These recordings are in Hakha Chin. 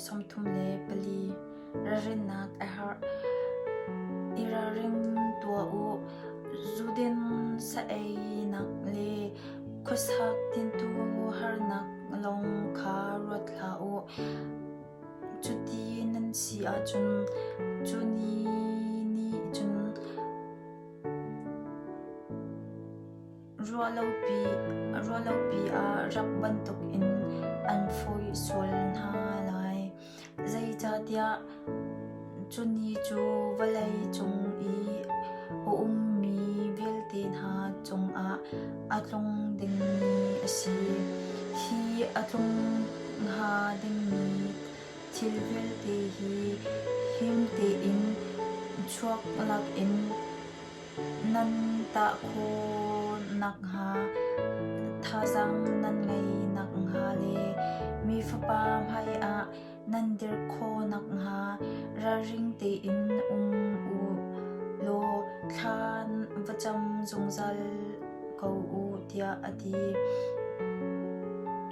34 Ralrinnak a herh. I ralring tuah u. Zudin sa-einak le khuasak tintu harnak lawng kha ruat hlah u. Cuti nan si ahcun cu ni nih cun Ruahlopi ah rak bantukin an fawih sual hna lai. Zeicahtiah cu ni cu vawlei cung i a ummi vialte hna cungah a tlung dingmi a si. Hi a tlung hnga dingmi thil vialte hi him tein chuak lakin Nan tah khawh nakhnga thazaang nan ngeih nakhnga le mi Fapa hmaiah nan dir khawh nakhnga ralring tein um u law thla va cam zungzal ko u tiah a ti.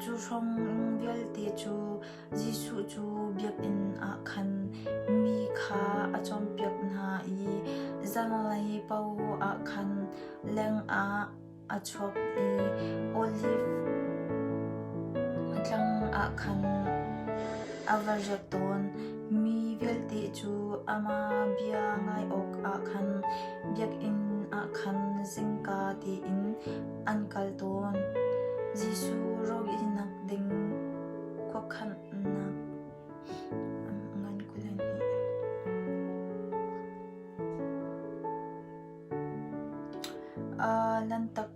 Cu hrawng vialte cu Jesuh cu biakinn ah khan mi kha a cawnpiak hna i zanlei paoh ah khan lengah a chuak i Oliv tlang ah khan a va riak tawn. Mi vialte cu amah bia ngai awkah khan biakinn ah khan zingka tein an kal tawn. Jesuh rawinak ding Khuakhannak ngan 22. Lantak.